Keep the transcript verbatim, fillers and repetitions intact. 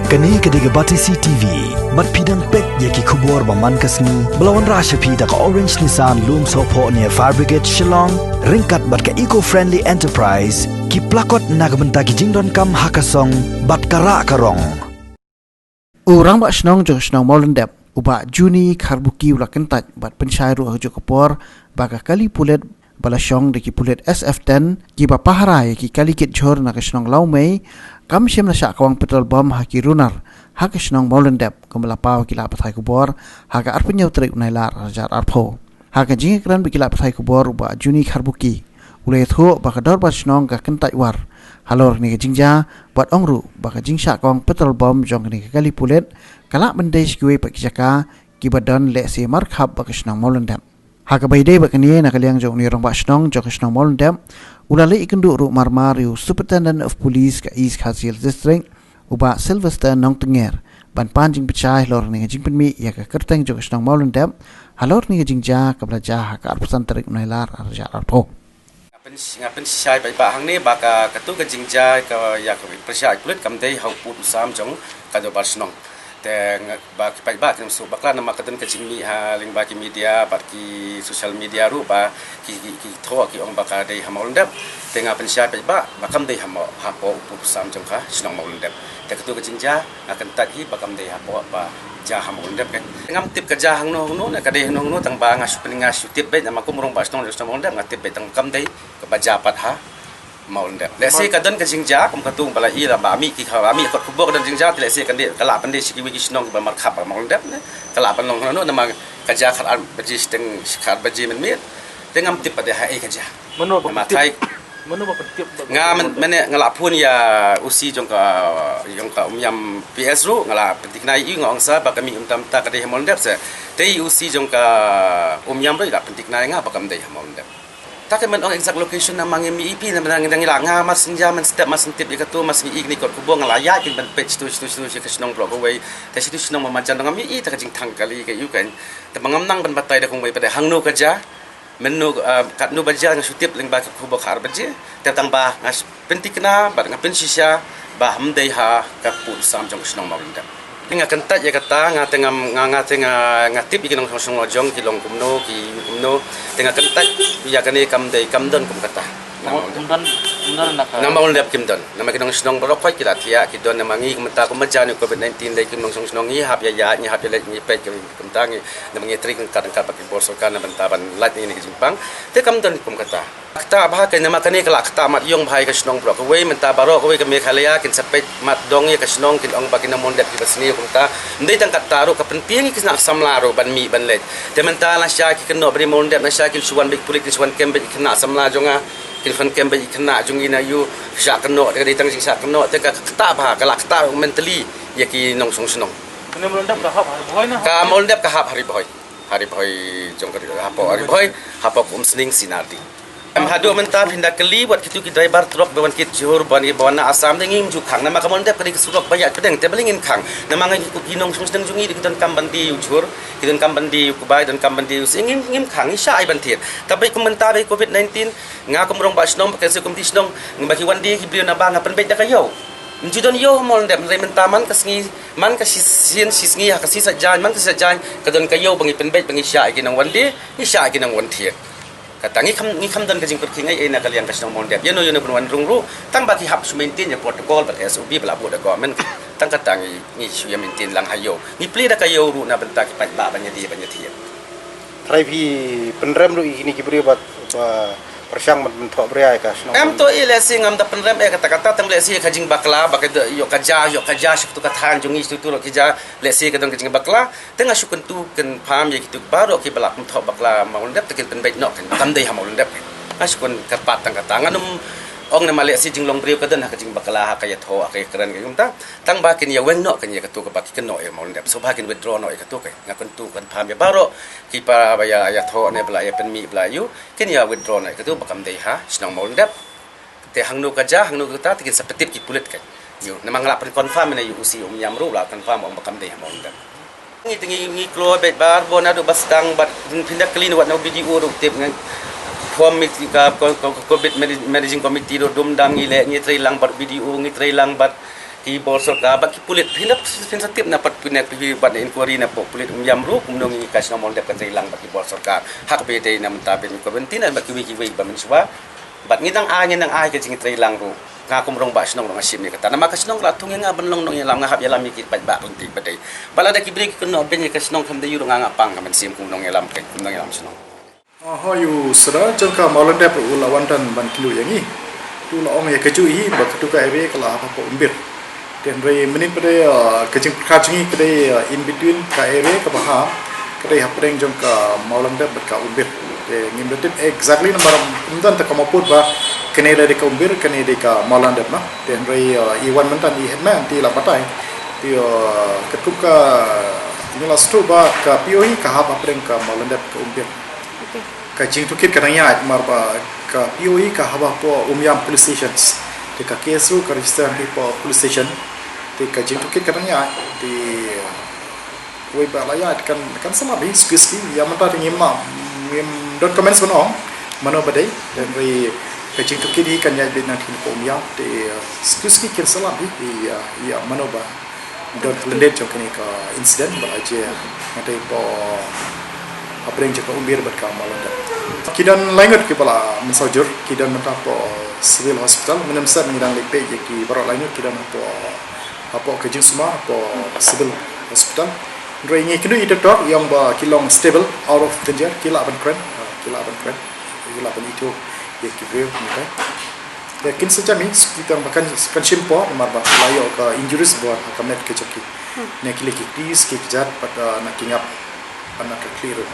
Kane ka dei ka Batesi T V. Bad phi dang peit ïa ki khubor ba man ka sngi ba la wanrah sha phi da ka Orange Nissan Lumsohphoh near Fire Brigade Shillong, ryngkat bad ka Eco Friendly Enterprise, ki plakot na ka bynta ki jingdonkam ha ka song bad ka rah ka rong. U Rangbah Shnong jong ka shnong Mawlyndep, u Bah Juni Kharbuki, u la kyntait bad pynshai ruh ha kajuh ka por ba ka kali pulit ba la shong da ki pulit S F ten kiba pahara ïa ki kali kit jhur na ka shnong Lawmei kam shym la shah kawang petrol bomb ha ki runar ha ka shnong Mawlyndep, kumba la paw ha ki lad pathai khubor ha ka arphew hynñiew tarik u Nailar arhajar arphew. Ha ka jingïakren bad ki lad pathai khubor, u Bah Juni Kharbuki u la ïathuh ba ka dorbar shnong ka kyntait war halor kane ka jingjia, bad ong ruh ba ka jingshah kawang petrol bomb jong kane ka kali pulit ka lah ban dei sha kiwei pat ki jaka kiba don lehse markhap bad ka shnong Mawlyndep. Ha kaba ïadei bad kane, na ka liang jong une u Rangbah Shnong jong ka shnong Mawlyndep, u la leit ïakynduh ruh marmar ïa u Superintendent of Police ka East Khasi Hills District, u Bah Sylvester Nongtyngngier, ban pan jingpynshai halor kane ka jingpynmih ïa ka kyrteng jong ka shnong Mawlyndep halor kane ka jingjia kaba la jia ha ka arphew san tarik u Nailar arhajar arphew. Nga pyn-, nga pynshai paidbah hangne ba ka, katu ka jingjia ka, ïa ka pyrshah ïa ki pulit kam dei ha u pud u sam jong ka dorbar shnong. Te nga, ba ki paidbah kin sngewbha bakla namar ka don ka jingmih ha lyngba ki media bad ki social media ruh ba ki, ki, ki thoh ki ong ba ka dei ha Mawlyndep. Te nga pynshai paidbah ba kam dei ha Maw-, hapoh u pud u sam jong ka shnong Mawlyndep. Te katu ka jingjia nga kyntait hi ba kam dei hapoh ba jia ha Mawlyndep, kan. Ngam tip ka jia hangno hangno, ne ka dei hangno hangno, tang ba nga shu pyn-, nga shu tip beit namar kum u Rangbah Shnong jong shnong Mawlyndep, nga tip beit tang kam dei kaba jia pat ha Mawlyndep. Lehse ka don ka jingjia kum katu ba la ïa la ba mih ki, ka ba mih kot khubor ka don jingjia, te lehse ka dei ka lah ban dei sha kiwei ki shnong kiba markhap ha Mawlyndep, ne. Ka lah ban long hangno namar ka jia khatar baje shiteng, khatar baje mynmiet. Te ngam tip pat de ha ei ka jia. Mano ba Namar tip? Thai Mano ba pyntip ba nga men, mene nga la phone ïa U C jong ka, jong ka Umiam P S ruh, nga la pynthikna ïa u, nga ong sa ba ka mih mynta mynta ka dei ha Mawlyndep se. Te U C jong ka Umiam ruh i la pynthikna ïa nga ba kam dei ha Mawlyndep. Ta ka men ong exact location namar ngim i phi, namar ngi dang ïa la nga mar shen jia, mar shen tip, mar shen tip ïa katu, mar shen i kine kot khubor, nga la ïa kin ban peit shitu shitu shitu sha ka shnong baroh kawei. Te shitu shnong ba marjan dang ngam i, ta ka jingthang kali ka ïa u kan. Te ba ngam nang ban batai da kumwei pat de hangno ka jia. Mynno, ah, katno baje nga shu tip lyngba ki khubor khatar baje. Te tang ba nga sh-, pynthikna bad nga pynshisha ba kam dei ha ka pud u sam jong ka shnong Mawlyndep. Nga kyntait ïa kata, nga te ngam, nga, nga te nga, nga tip ïa ki nongshong shnong la jong ki long kumno, ki kumno. Te nga kyntait ïa kane, kam dei, kam don kum kata. Kum don, kum don na ka. Na Mawlyndep kim don. Namar ki nongshong shnong baroh khoit ki la thiah, ki don namar ngi kumta kumba jia ïa u covid nineteen, lei ki nongshong shnong ngi hap ïa ïa, ngi hap ïa leit ngi peit ki kumta ngi. Namar ngi trei ryngkat ryngkat bad ki bor sorkar na bynta ban lait ïa kane ka jingpang. Te kam don kum kata. Ktah bha ka, namar kane ka la ktah mat ïong bha ïa ka shnong baroh kawei, mynta baroh kawei ka Meghalaya kin sa peit mat dong ïa ka shnong, kin ong ba ki nong Mawlyndep kiba sniew kumta. Ym dei tang kata ruh, ka pyntieng ïa ki khynnah samla ruh ban mih ban leit. Te mynta lashai ki kynnoh ba dei Mawlyndep, lashai kin shu wan beit pulit, kin shu wan kem beit ki khynnah samla jong nga, kin wan kem beit ki khynnah jong ngi na ïu, shah kynnoh, te ka dei tang jingshah kynnoh, te ka ktah bha, ka la ktah mentally ïa ki nongshong shnong. Kane Mawlyndep ka hap ha Ri Bhoi na? Ka Mawlyndep ka hap ha Ri Bhoi. Ha Ri Bhoi jong ka, hapoh Ri Bhoi, hapoh Umsning Sinardi. Em, haduh mynta phin da kylli wat kitu ki driver truck ba wan kit jhur, ba wan, ba wan na Assam, te ngim ju khang. Namar ka Mawlyndep ka dei ka surok ba ïaid pdeng, te balei ngin khang? Namar nga ki, ki nongshong shnong jong ngi ki donkam ban die ïa u jhur, ki donkam ban die ïa u kbai, donkam ban die ïa u sih, ngim, ngim khang, ngi shah ai ban thied. Te beit kum mynta beit covid nineteen, nga kum rangbah shnong bad ka seiñ komiti shnong, ba ki wan die ki briew na bar nga pynbeit da ka ïew. Ym ju don ïew ha Mawlyndep, hynrei mynta man ka sngi, man ka shi, sien shi sngi ha ka sngi Saitjaiñ, man ka sngi Saitjaiñ, ka don ka ïew ba ngi pynbeit ba ngi shah ïa ki nongwan die, ngi shah ïa ki nongwan thied. Kata ngi kham, ngi kham don ka jingpyrkhing ei ei na ka liang ka shnong Mawlyndep. Ïa no ïa no ban wan rung ruh, tang ba ki hap shu maintain ïa protocol bad S O P ba la buh da government. Tang kata ngi, ngi shu ïa maintain lang ha ïew. Ngi plie da ka ïew ruh na bynta ki paidbah ban ïa die ban ïa thied. Trai phi pynrem ruh ïa kine ki briew ba, ba pyrshang ban, ban thoh bria ïa ka shnong. Em to, i lehse ngam da pynrem ïa kata kata, tang lehse ka jingbakla ba ka ïoh ka ja, ïoh ka ja sha katu ka thaiñ jong ngi, sha katu ruh ki ja, lehse ka don ka jingbakla. Te nga shu kyntu kynpham ïa kitu baroh kiba la pynbeit bakla ha Mawlyndep, te kin pynbeit noh kin, ba kam dei ha Mawlyndep. Nga shu kynpham kyrpad tang kata, ngan ym ong namar lehse jinglong briew ka don ha ka jingbakla, ha ka ïathoh, ha ka ïakren ka kumta. Tang ba kin ïa weng noh kin ïa katu kaba ki kynnoh ïa Mawlyndep. So ba kin withdraw noh ïa katu ka. Nga kyntu kynpham ïa baroh kiba, ba ïa, ïathoh ne ba la ïa pynmih ba la ïa, kin ïa withdraw noh ïa katu ba kam dei ha shnong Mawlyndep. Te hangno ka ja, hangno kata, te kin sa pyntip ki pulit ka. Ïa, namar nga la pynconfirm ïa u C Umiam ruh, la confirm ong ba kam dei ha Mawlyndep. Ngi te ngi, ngi kloi beit baroh, naduh ba sdang bad phin da kylli wat na u B D O ruh tip ngi. Form meeting ka, ko, ko, ko, covid manage-, managing committee ruh dum dang ngi leh, ngi trei lang bad u B D O, ngi trei lang bad Ki bor sorkar bad ki pulit, phin da, phin sa tip na pat pynïaid phi bad na inquiry na pok pulit Umïam ruh, kumno ngi ka shnong Mawlyndep ka trei lang bad ki bor sorkar. Ha kaba ïadei na mynta ban quarantine bad kiwei kiwei ba mynshuwa. Bad ngi dang ai, ngi dang ai ka jingtrei lang ruh. Nga kum rangbah shnong ruh nga shim ïa kata. Namar ka shnong ka la thung ïa nga ban long nongïalam, nga hap ïalam ïa ki paidbah lynti ba dei. Bad lada ki briew ki kynnoh ban ïa ka shnong kam da ïoh ruh, nga nga pang ka mynsiem kum nongïalam, kum nongïalam shnong. Hooid, u Sordar jong ka Mawlyndep u la wan tang ban kynduh ïa ngi. U la ong ïa kajuh hi ba katu ka area ka la hap hapoh Umbir. Te hynrei mynnin pat de, ah, ka jingpyrkhat jong ngi ka dei, ah, in between ka area kaba ha, ka dei hapdeng jong ka Mawlyndep bad ka Umbir. Te ngim da tip exactly namar ym don tang ka map pud ba kane dei ka Umbir, kane dei ka Mawlyndep, no. Te hynrei, ah, i wan mynta i headman te i la batai. Te, ah, katkum ka, ngi la sngewthuh ba ka P O hi ka hap hapdeng ka Mawlyndep, ka Umbir. Ka jingtohkit ka dang ïaid namar ba ka P O hi ka hap hapoh Umïam Police Station. Te ka case ruh ka register hapoh police station. Te ka jingtohkit ka dang ïaid. Te wei ba la ïaid kan, kan sa lap hi suki suki. Ïa mynta te ngim, ngim don comments ban ong mano ba dei. Te hynrei ka jingtohkit hi kan ïaid beit nangtei hapoh Umïam. Te suki suki kin sa lap hi ïa, ïa mano ba don ka lyndet jong kane ka incident ba la jia hangtei hapoh, hapdeng jong ka Umbir bad ka Mawlyndep. Ki don lai ngut kiba la mynsaw jur, ki don mynta hapoh Civil Hospital, mynne mynstep ngi dang leit peit ïa ki baroh lai ngut ki don hapoh, hapoh ka jingsumar hapoh Civil Hospital. Hynrei ngi kynduh ïa i doktor, i ong ba ki long stable, out of danger, ki lah ban kren, ah, ki lah ban kren, ki lah ban ithuh ïa ki briew, okay. Te kin sa jam hi, suki tang ba kan, kan shim por, namar ba la ïoh ka injuries bha ha ka met ka jong ki. Na ki lei ki kti, ki kjat, bad, ah, na ki ngap, bad na ka khlieh ruh.